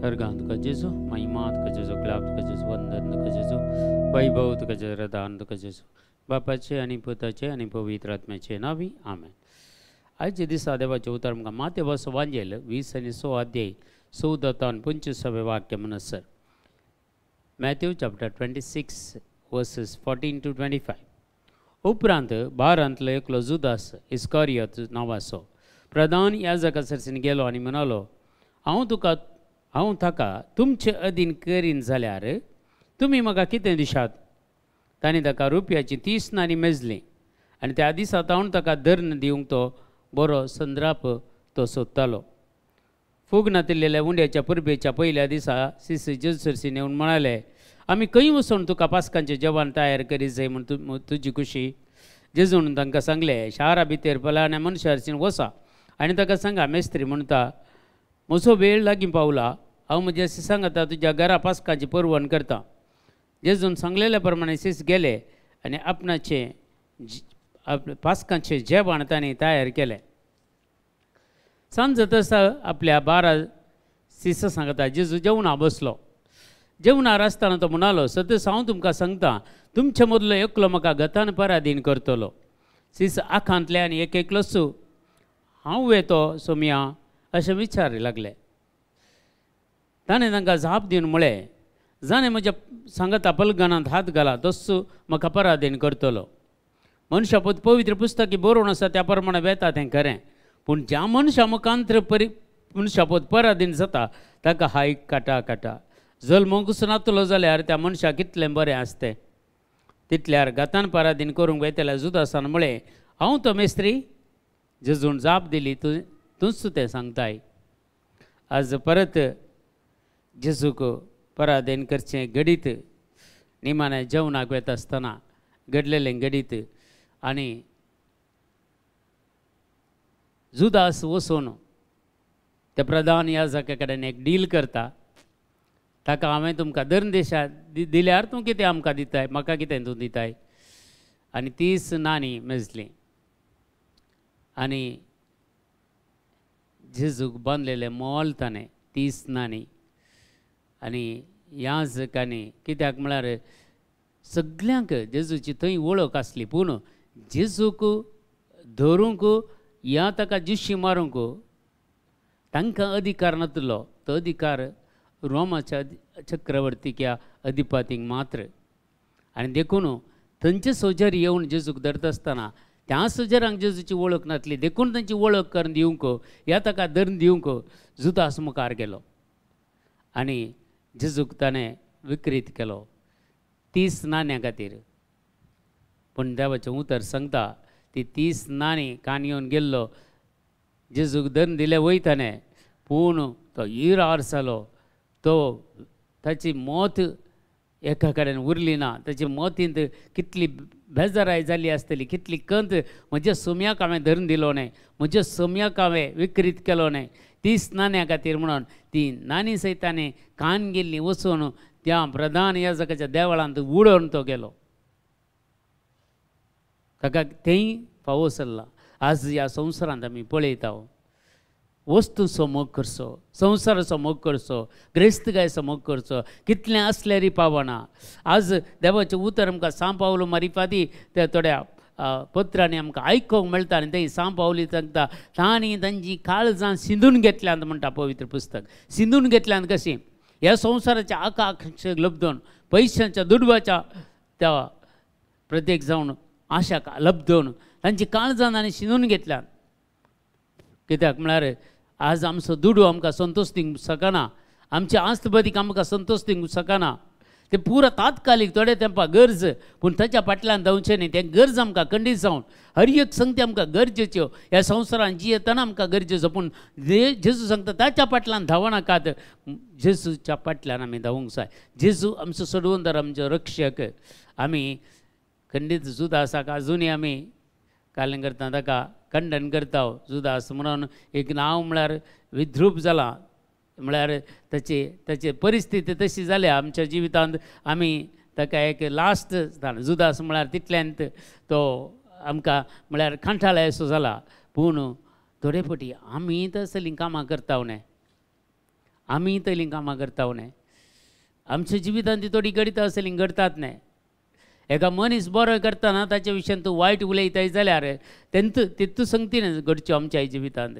स्वर्गांत तुका जेजू, महिमा तुका जेजू, क्लाप तुका जेजू, वंदन तुका जेजू, वैभव तुका जेजू, रदान तुका जेजू, बापाचे आनी पुताचे आनी पवित्र आत्म्याचे नांवी आमेन. आयच्या दिसा देवाचें उतर आमकां मातेवाचो वांजेल 20 आनी 6 अध्याय 14 25 वाक्य म्हणसर मॅथ्यू चॅप्टर 26 वर्सेस 14 to 25. उपरांत बारांतलो एकलो जुदास इस्कारियत नांवाचो प्रधान याजका सरसीन गेलो आनी म्हणालो, हांव ताका तुमचे अधीन करीन जाल्यार तुमी म्हाका कितें दिशात? तांणी ताका रुपयाची 30 नाणी मेजली आनी त्या दिसा तावन ताका धरून दिवंक तो बरो संद्राप तो सोदतालो. फूग नातिल्ल्या उंड्याच्या परबेच्या पयल्या दिसा शिस जेजू सरसीन येवन म्हणाले, आमी खंय वचून तुका पास्कांचें जेवण तयार करीत जाय म्हूण तुजी खुशी? जेजून तांकां सांगलें, शारा भितर फलाण्या मनशा सरसीन वसा आनी ताका सांगा, मेस्त्री म्हणटा म्हजो वेळ लागीं पावला, हांव म्हज्या सांगता तुज्या घरा पास्कांची परवण करता. जेजून सांगलेल्या प्रमाणे शिस गेले आनी आपणाचें पास्कांचें जेवण तांणी तयार केलें. सांज तसा आपल्या 12 शिसां सांगता जेजू जेवणा बसलो. जेवणार आसतना तो म्हणालो, सतस हांव तुमकां सांगता, तुमचे मदलो एकलो म्हाका गतान पराधीन करतलो. शिस आखांतले आनी एक एकलोच हांव वेतो सोमया अशें विचार लागले. ताणें तांकां जाप दिवन म्हळें, जाणें म्हज्या सांगता पलगणांत हात घाला तोच म्हाका पराधीन करतलो. मनशा पवित्र पुस्तकी बरोवन आसा त्या प्रमाणे वेता तें खरें, पूण ज्या मनशा मुखांतर मनशापोत पराधीन जाता ताका हाय काटा काटा. जल्मूंकच नातलो जाल्यार त्या मनशाक कितलें बरें आसतें. तितल्यार गातान पराधीन करूंक वेतल्या जुदासान म्हळें, हांव तो मेस्त्री? जेजून जाप दिली, तूंच तें सांगताय. आज परत जेजूक पराधीन करचें घडीत निमाणें जेवणाक वेता आसतना घडलेलें घडीत आनी जुदास वचून त्या प्रधान याजका कडेन एक डील करता. ताका हांवें तुमकां धरून देशा दिल्यार तूं कितें आमकां दिताय, म्हाका कितें तूं दिताय? आनी 30 नाणी मेजली आनी जेजूक बांदलेलें मोल ताणें 30 नाणी. आनी याजकांनी कित्याक म्हळ्यार सगल्यांक जेजूची थंय वळख आसली, पूण जेजूक धरूंक या ताका जिशी मारूंक तांकां अधिकार नातलो. तो अधिकार रोमाच्या चक्रवर्तीच्या अधिपतींक मात्र. आनी देखून थंयचे सोजर येवन जेजूक धरता आसतना त्या सोजरांक जेजूची वळख नासली, देखून तांची वळख करून दिवंक या ताका धरून दिवंक जुदास मुखार गेलो आनी जेजूक ताणें विक्रीत केलो 30 नाण्यां खातीर. पूण देवाचें उतर सांगता ती 30 नाणी कान येवन गेल्लो जेजूक धरून दिले वयताने, पूण तो इरार जालो. तो ताची मौत एका कडेन उरली ना. ताची मौतींत कितली बेजाराय जाली आसतली, कितली कंत, म्हज्या सोम्याक हांवें धरून दिलो न्हय, म्हज्या सोम्याक हांवें विक्रीत केलो न्हय 30 नाण्यां खातीर म्हणून ती नाणी सयत ताणें कान गेल्ली वचून त्या प्रधान याजकाच्या देवळांत उडोवन तो गेलो. ताका तेंय फावो सरलां. आज ह्या संवसारांत आमी पळयता, वस्तूचो मोग करचो, संवसाराचो मोग करचो, ग्रेस्तकायेचो मोग करचो, कितलें आसल्यारय पावना. आज देवाचें उतर आमकां सांव पावलो मारिफादी त्या थोड्या पत्रांनी आमकां आयकूंक मेळटा आनी थंय सांव पावली सांगता तांणी तांची काळजां शिंदून घेतल्यांत म्हणटा पवित्र पुस्तक. शिंदून घेतल्यांत कशीं? ह्या संवसाराच्या आकांक्षेक लब्दून, पयशांच्या दुडवाच्या त्या प्रत्येक जावन आशाक लब्दून तांची काळजां तांणी शिंदून घेतल्यांत. कित्याक म्हळ्यार आज आमचो दुडू आमकां संतोश दिवंक शकना, आमची आस्तबदीक आमकां संतोश दिवंक शकना. ते पुरा तात्कालीक थोडे तेंपा गरज, पूण ताच्या फाटल्यान धांवचें न्ही. तें गरज आमकां खंडीत जावन हर एक संगती आमकां गरजेच्यो ह्या संवसारान जियेतना आमकां गरजेचो, पूण जेजू सांगता ताच्या फाटल्यान धांवनाकात, जेजूच्या फाटल्यान आमी धांवूंक जाय. जेजू आमचो सोडवणदार, आमचो रक्षक. आमी खंडीत जुदासाक आजुनूय आमी कालें करता, ताका खंडन करता. जुदास म्हणून एक नांव म्हळ्यार विद्रूप जालां, म्हळ्यार ताची ताची परिस्थिती तशी जाल्या आमच्या जिवितांत. आमी ताका एक लास्ट जुदास म्हळ्यार तितल्यांत तो आमकां म्हळ्यार कांठाळो असो जाला. पूण थोडे फावटी आमी तसलीं कामां करता न्हय, आमी तयलीं कामां करता न्हय, आमच्या जिवितांत ती थोडी घडिता असलीं घडतात न्हय. एका मनीस बरो करतना ताच्या विशयान तूं वायट उलयताय जाल्यार तेंत तितू संगतीन घडच्यो आमच्या जिवितांत.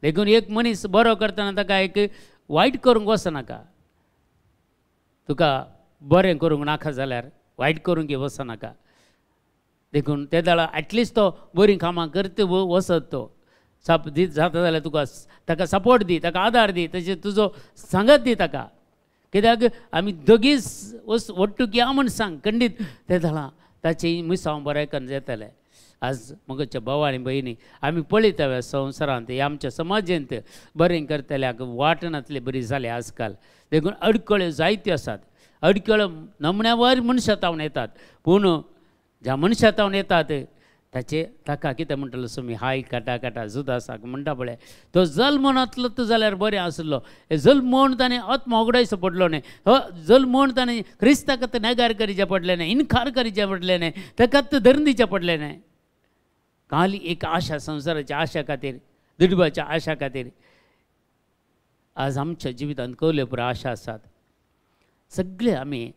देखून एक मनीस बरो करतना ताका एक वायट करूंक वचनाका, तुका बरें करूंक नाका जाल्यार वायट करूंक वचनाका. देखून ते दाळा एटलिस्ट तो बरीं कामां करता वचत तो साप दीत जाता जाल्यार तुका ताका सपोर्ट दी, ताका आदार दी, तशें तुजो सांगत दी ताका. कित्याक आमी दोगीच वच वट्टूक या म्हण सांग खंडीत ते जालां ताचें मिसांव बरें करून जातलें. आज म्हज्या भाव आनी भयणी आमी पळयता संवसारांत ह्या आमच्या समाजेंत बरें करतल्याक वाटनातले बरी जाले आजकाल. देखून अडकळ्यो जायत्यो आसात, अडकळ्यो नमण्यावर मनशां तावन येतात, पूण ज्या मनशां तावन येतात ताचे ताका कितें म्हणटलो स्वामी हाय काटा काटा जुदासाक म्हणटा पळय, तो जल्मनातलो तो जाल्यार बरें आसलो. जल्मोन ताणें आत्मा उगडायचो पडलो न्हय, हो जल्मोन ताणें क्रिस्ताक नेगार करीचें पडलें न्हय, इनकार करीचें पडलें न्हय, ताका धरून दिवचें पडलें न्हय. खाली एक आशा, संवसाराच्या आशा खातीर, दुडवाच्या आशा खातीर आज आमच्या जिवितांत कवल्यो पुरो आशा आसात. सगळे आमी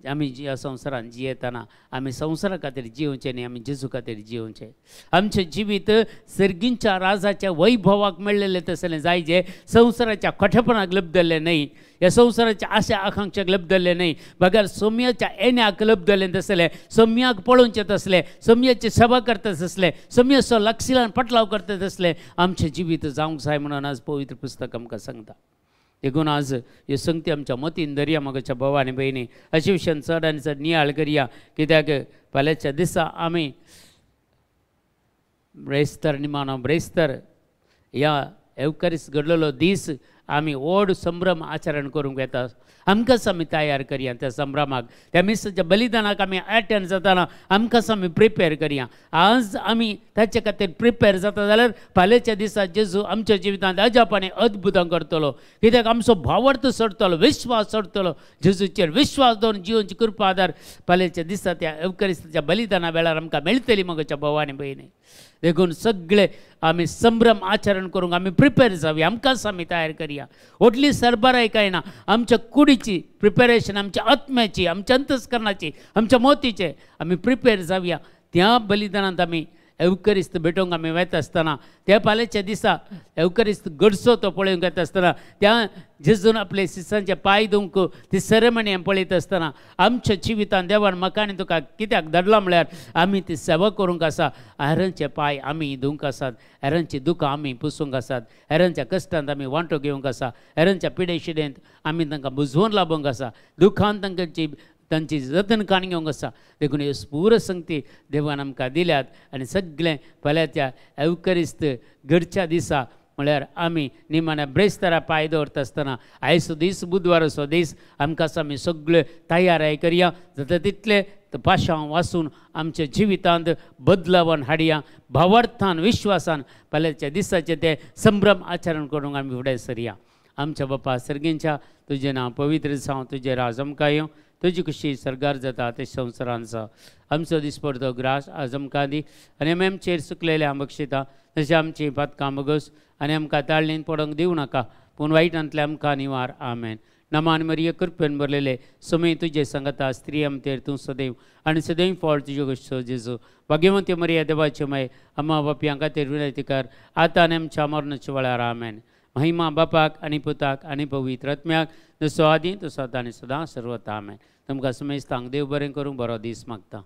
आमी ह्या संवसारान जियेतना आमी संवसारा खातीर जियोवचें न्ही, आमी जेजू खातीर जियोवचें. आमचें जिवीत सर्गींच्या राजाच्या वैभवाक मेळ्ळेलें तसलें जाय, जें संवसाराच्या खोटेपणाक लब्दलें न्हय, ह्या संवसाराच्या आशा आकांक्षाक लब्दलें न्हय, बगर सोम्याच्या येण्याक लब्दलें तसलें, सोम्याक पळोवचें तसलें, सोम्याची सेवा करता तसलें, सोम्याचो लक्षिलान पटलाव करता तसलें आमचें जिवीत जावंक जाय म्हणून आज पवित्र पुस्तक आमकां सांगता. देखून आज ह्यो संगती आमच्या मतीन धरया म्हज्या भाव आनी भयणी, अशे विशयान चड आनी चड नियाळ करया. कित्याक फाल्यांच्या दिसा आमी ब्रेस्तर निमाणो ब्रेस्तर ह्या एवकरीस घडलेलो दीस आमी व्हड संभ्रम आचरण करूंक येता. आमकांच आमी तयार करया त्या संभ्रमाक, त्या मिसाच्या बलिदानाक आमी एटेंड जातना आमकांच आमी प्रिपेर करया. आज आमी ताचे खातीर प्रिपेर जाता जाल्यार फाल्यांच्या दिसा जेजू आमच्या जिवितांत अजापाने अद्भुतां करतलो. कित्याक आमचो भावार्थ सोडटलो, विश्वास सोडटलो, जेजूचेर विश्वास दवरून जिवनची कृपा आदार फाल्यांच्या दिसा त्या एवकरिस्ताच्या बलिदाना वेळार आमकां मेळटली म्हज्या भाव आनी भयणी. देखून सगळे आमी संभ्रम आचरण करूंक आमी प्रिपेर जावया, आमकांच आमी तयार करया. व्हडली सरबराय काय ना, आमच्या कुडीची प्रिपेरेशन, आमच्या आत्म्याची, आमच्या अंतस्करणाची, आमच्या मोतीचे आमी प्रिपेर जावया. त्या बलिदानांत आमी एवकरिस्त भेटोवंक आमी वता आसतना, त्या फाल्यांच्या दिसा एवकरिस्त घडसो तो पळोवंक येता आसतना, त्या जेजून आपले शिसांचे पांय धुवंक ती सेरेमनी आमी पळयता आसतना आमच्या जिवितान देवान म्हाका आनी तुका कित्याक धाडला म्हळ्यार आमी ती सेवा करूंक आसा. हेरांचे पांय आमी धुवंक आसात, हेरांची दुकां आमी पुसूंक आसात, हेरांच्या कश्टांत आमी वांटो घेवंक आसा, हेरांच्या पिडेशिडेंत आमी तांकां बुजवून लाबोवंक आसा, दुखान तांकां तांची जतन काण घेवंक आसा. देखून ह्यो पुरो संगती देवान आमकां दिल्यात आनी सगळें फाल्यांच्या एवकरिस्त घडच्या दिसा म्हळ्यार आमी निमाण्या ब्रेस्तारा पांय दवरता आसतना आयचो दीस बुधवाराचो दीस आमकां आमी सगळे तयाराय करया, जाता तितले पाशांव वाचून आमच्या जिवितांत बदलावन हाडया, भावार्थान विश्वासान फाल्यांच्या दिसाचें तें संभ्रम आचरण करूंक आमी फुडें सरया. आमच्या बापा सर्गींच्या तुजें नांव पवित्र जावं, तुजें राज आमकां येवं, तुजी खुशी सर्गार जाता ते संवसारान जावं. आमचो दिसपडतो ग्रास आज आमकां दी आनी आमी आमचेर सुकलेले आमी बक्षिता तशें आमची पातकां बगस आनी आमकां ताळणीन पडोवंक दिवं नाका, पूण वायटांतले आमकां निवार. आमेन. नमान मरिये कृपेन भरलेले समय तुजे सांगता, स्त्री आमतेर तूं सदैव आनी सदैव फळ तुज्यो गोश्टो जेजू. भाग्यवंती मरिया देवाचे माय, अम्मा बापयां खातीर विनंती कर आतां आनी आमच्या मरणाच्या वेळार. आमेन. महिमा बापाक आनी पुताक आनी पवित्र आत्म्याक, जसो आदी तसो आतां आनी सदां सर्वता. आमेन. तुमकां समेस्तांक देव बरें करूं, बरो दीस मागता.